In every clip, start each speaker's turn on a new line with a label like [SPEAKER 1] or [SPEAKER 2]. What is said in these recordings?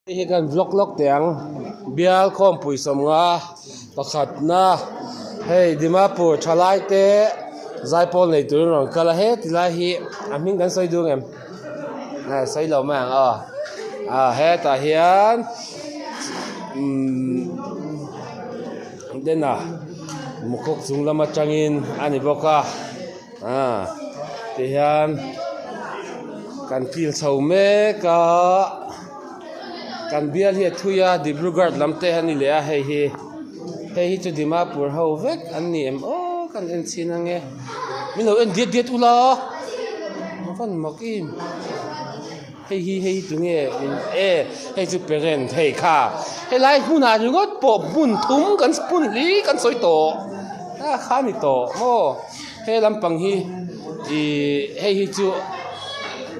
[SPEAKER 1] Hei hi kan vlog lawk teh ang bial khawmpui sawmnga pakhatna hei Dimapur thalai te zaipawl nei turin rawn kal a he tilai hi a hming kan sawi duh ang em sawi lo mai ang aw ah hetah hian umm dena mukhawk chung lam atangin a ni bawk a ah tihian kan kil chho mek a. Kan bial hi a thui a Dibrugarh lam te a ni leh a hei hi hei hi chu Dimapur ho vek an ni em aw kan en chhin ange min lo en diat diat ula a van mak em hei hi hei hi tunge e hei chu parent hei kha helai hmunah ringawt pawh hmun thum kan hmun hli kan sawi tawh a kha a ni tawh maw. He lampang hi ihh hei hi chu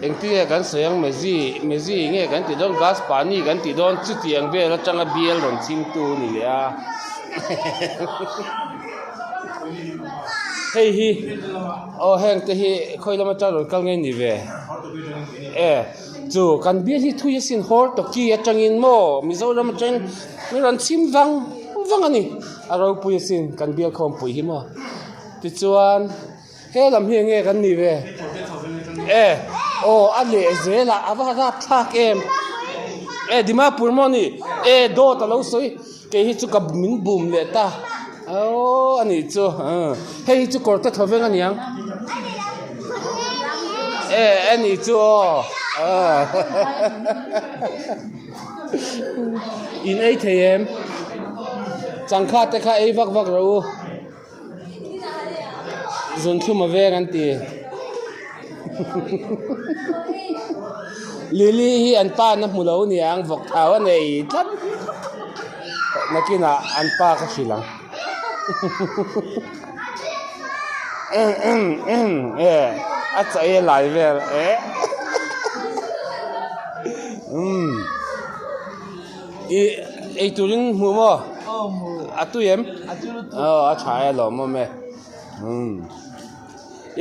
[SPEAKER 1] engtin nge kan sawi ang mezi mezi nge kan tih dawn gas pani kan tih dawn chutiang vel atanga bial rawn chhim tu a ni leh a hei hi aw heng te hi khawi lam atang rawn kal nge ni ve e chu kan bial hi thui asin hawr tawki atangin maw Mizoram atang min rawn chhim vang vang a ni a ropui asin kan bial khawmpui hi maw. Tichuan he lam hi enge kan nih ve? E aw a leh zel a a va rap thlak em? E Dimapur maw ni? E dawt a lo sawi kei hi chu ka min bum leh ta aw a nih chu hei hi chu kawr te thaw veng a niang e a nih chu aw in ei thei em? Changkha te kha ei vak vak rawh u. Zun thlum a veng an ti Lily hi an pa na hmu lo niang vawk thau a nei tlat nakinah an pa ka hrilh ang e a chaw ei a lai vel e umm. I ei turin hmuh maw?
[SPEAKER 2] Aw hmu.
[SPEAKER 1] A tui em?
[SPEAKER 2] A tui lutuk.
[SPEAKER 1] Aw a tha e lawm awm e. Umm.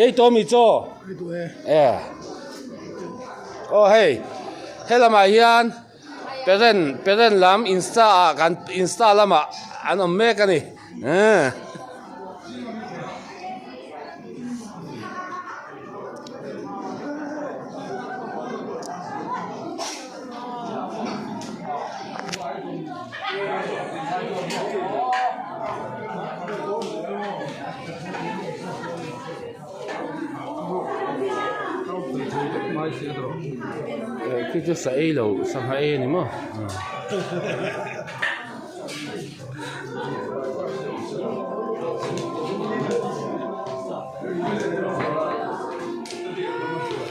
[SPEAKER 1] Ei tawh mi chaw?
[SPEAKER 2] Ei duh e.
[SPEAKER 1] E. Aw hei he lamah hian parent parent lam insta ah kan insta lamah an awm mek a ni. Umm. Khi chu sa ei lo sangha ei a ni maw.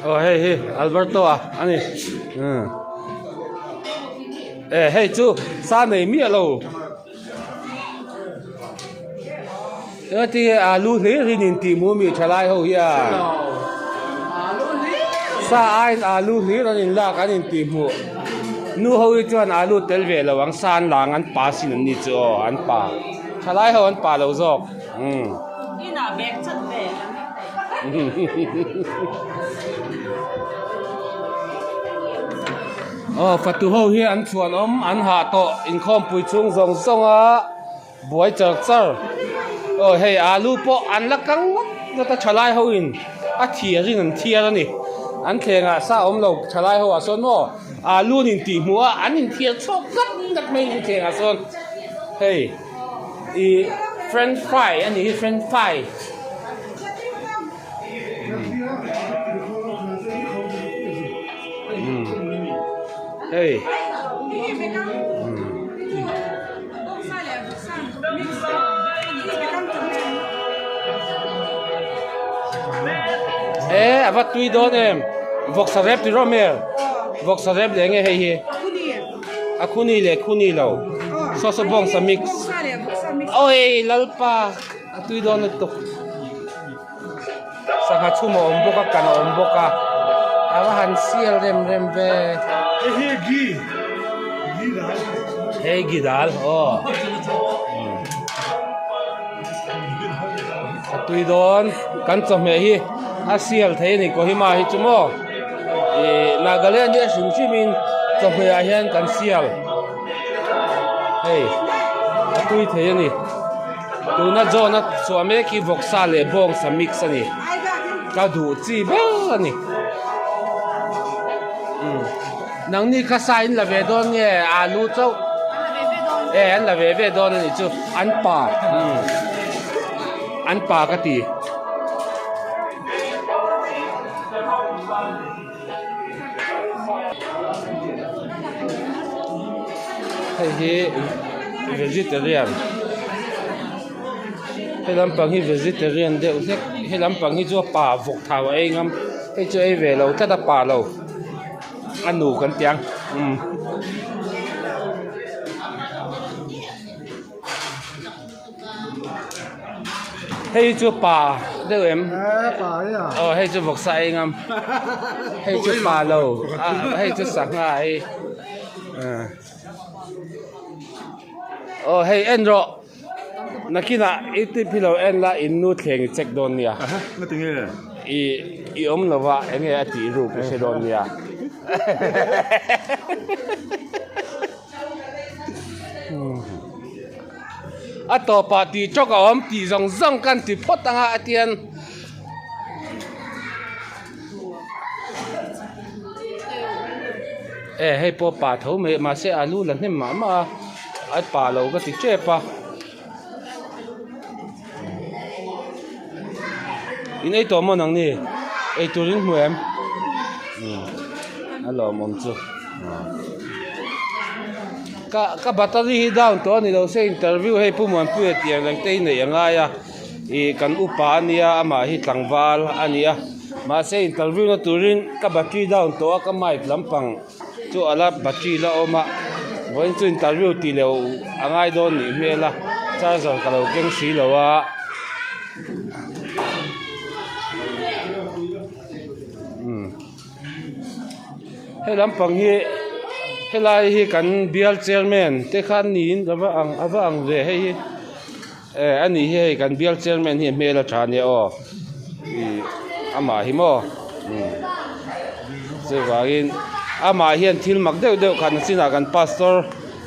[SPEAKER 1] Aw hei hi Alberto a ani umm e hei chu sa nei miah lo engati nge alu hlir hi nin tih mu mi thalai ho hian sa aiin alu hlir an inlak an intih hmuh nu ho hi chuan alu tel ve lo ang sa an lang an pa sin an ni chu aw an pa thalai ho an pa lo zawk umm. Aw fatu ho hi an chhuanawm an hah tawh inkhawmpui chhung zawng zawng a buai char char aw hei alu pawh an la kang ngawt ngawt a thalai ho in a thiar in an thiar a ni an thleng ah sa awm lo thalai ho ah sawn maw alu an intih hmuh a an inthiar chhuak ngawt ngawt mai an thleng ah sawn hei ih french fry a nih hi french fry. Hei e a va tui dawn em vawksa rep ti rawh hmel vawksa rep leh nge hei hi a khuni leh khuni lo saw saw bawngsa mix awii lalpa a tui dawn lutuk. Sangha chhum a awm bawk a kan a awm bawk a a va han sial rem rem ve hei gi dal aw a tui dawn kan chawhmeh hi a sial thei a ni kohima hi chu maw ih nagaland hi a hrim hrim in. Chawhmeh ah hian kan sial hei a tui thei a ni tuna John a chhuah mek hi vawksa leh bawngsa mix a ni ka duh chi ber a ni nangni kha sa in la ve dawn nge alu chauh e an la ve ve dawn a nih chu an pa an pa ka ti. Hei hi vegetarian he lampang hi vegetarian deuh hlek he lampang hi chu a pa vawk thau a ei ngam hei chu ei ve lo tlat a pa lo a nu kan ti ang umm. Hei chu pa deuh em aw hei chu vawksa ei ngam hei chu pa lo hei chu sangha ei aw hei en rawh nakinah i tip hi lo en la in nu thleng i check dawn nia i i awm lova enge a tih ruk i hre dawn nia. A tawpah tih tawk a awm tih zawng zawng kan ti phawt ang a a tian e hei pawh pa tho mai mahse alu la hnem mah mah a a pa lo ka ti tep a in ei tawh maw nangni eitur in hmu em a lawmawm chu ka ka battery hi down tawh a ni lo se interview hei Pu Muanpuia tih ang reng te hi neih a ngai a ih kan upa a nia amah hi tlangval a ni a mahse interview na turin ka battery down tawh a ka mic lampang. Chu a la battery la awm a vawiin chu interview tih leh a ngai dawn nih hmel a charger ka lo keng si lo a umm hei lampang hi helai hi kan bial chairman te khan niin ka va ang a va ang ve hei hi eh a nih hi hei kan bial chairman hi a hmel a tha ania aw ih amah hi maw umm chuvangin amah hian thil mak deuh deuh khan a chinah kan pastor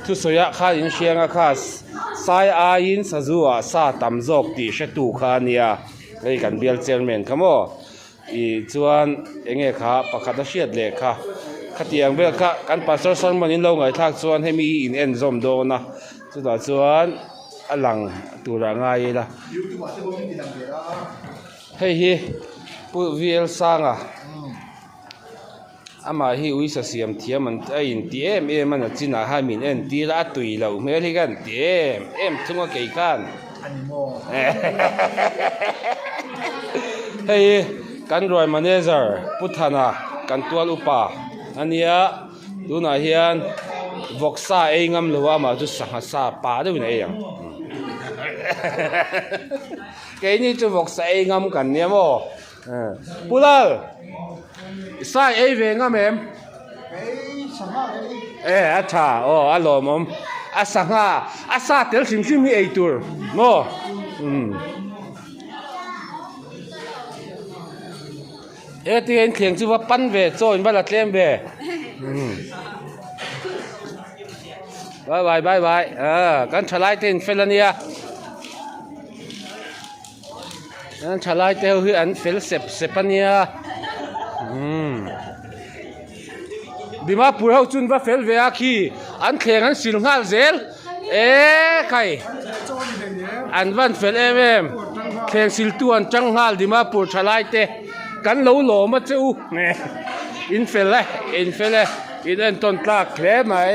[SPEAKER 1] thusawi ah khan in hriang a kha sai aiin sazu ah sa tam zawk tih hretu kha a nia hei kan bial chairman kha maw. Ih chuan enge kha pakhat a hriat leh kha khatiang vel kha kan pastor sermon in lo ngaihthlak chuan hemi hi in en zawm dawn a chutah chuan a lang turah ngai ila hei hi pu V L Sanga amah hi uisa siam thiam an a inti em em a nachinah khan min entir a a tui loh hmel hi ka han ti em em thung a kei khan hei hi kan ruai manager Pu Thana kan tual upa a nia tunah hian vawksa ei ngam lo a amah chu sangha sa pa deuhin a ei ang keini chu vawksa ei ngam kan nia maw. Pu Lal, sai ei ve ngam em? E a tha, aw a lawmawm. A sangha, a sa tel hrim hrim hi ei tur maw? Umm. He tia in thleng chu va pan ve, chaw in va la tlem ve. Umm. Bye bye bye bye. Kan thalai te in fel ania. An thalai te ho hi an fel sep sep a nia umm Dimapur ho chu an va fel ve a khi an thleng an sil nghal zel eee khai an van fel em em thleng sil tu an tang nghal Dimapur thalai te kan lo lawm a che u in fel e in fel e in entawn tlak hle mai.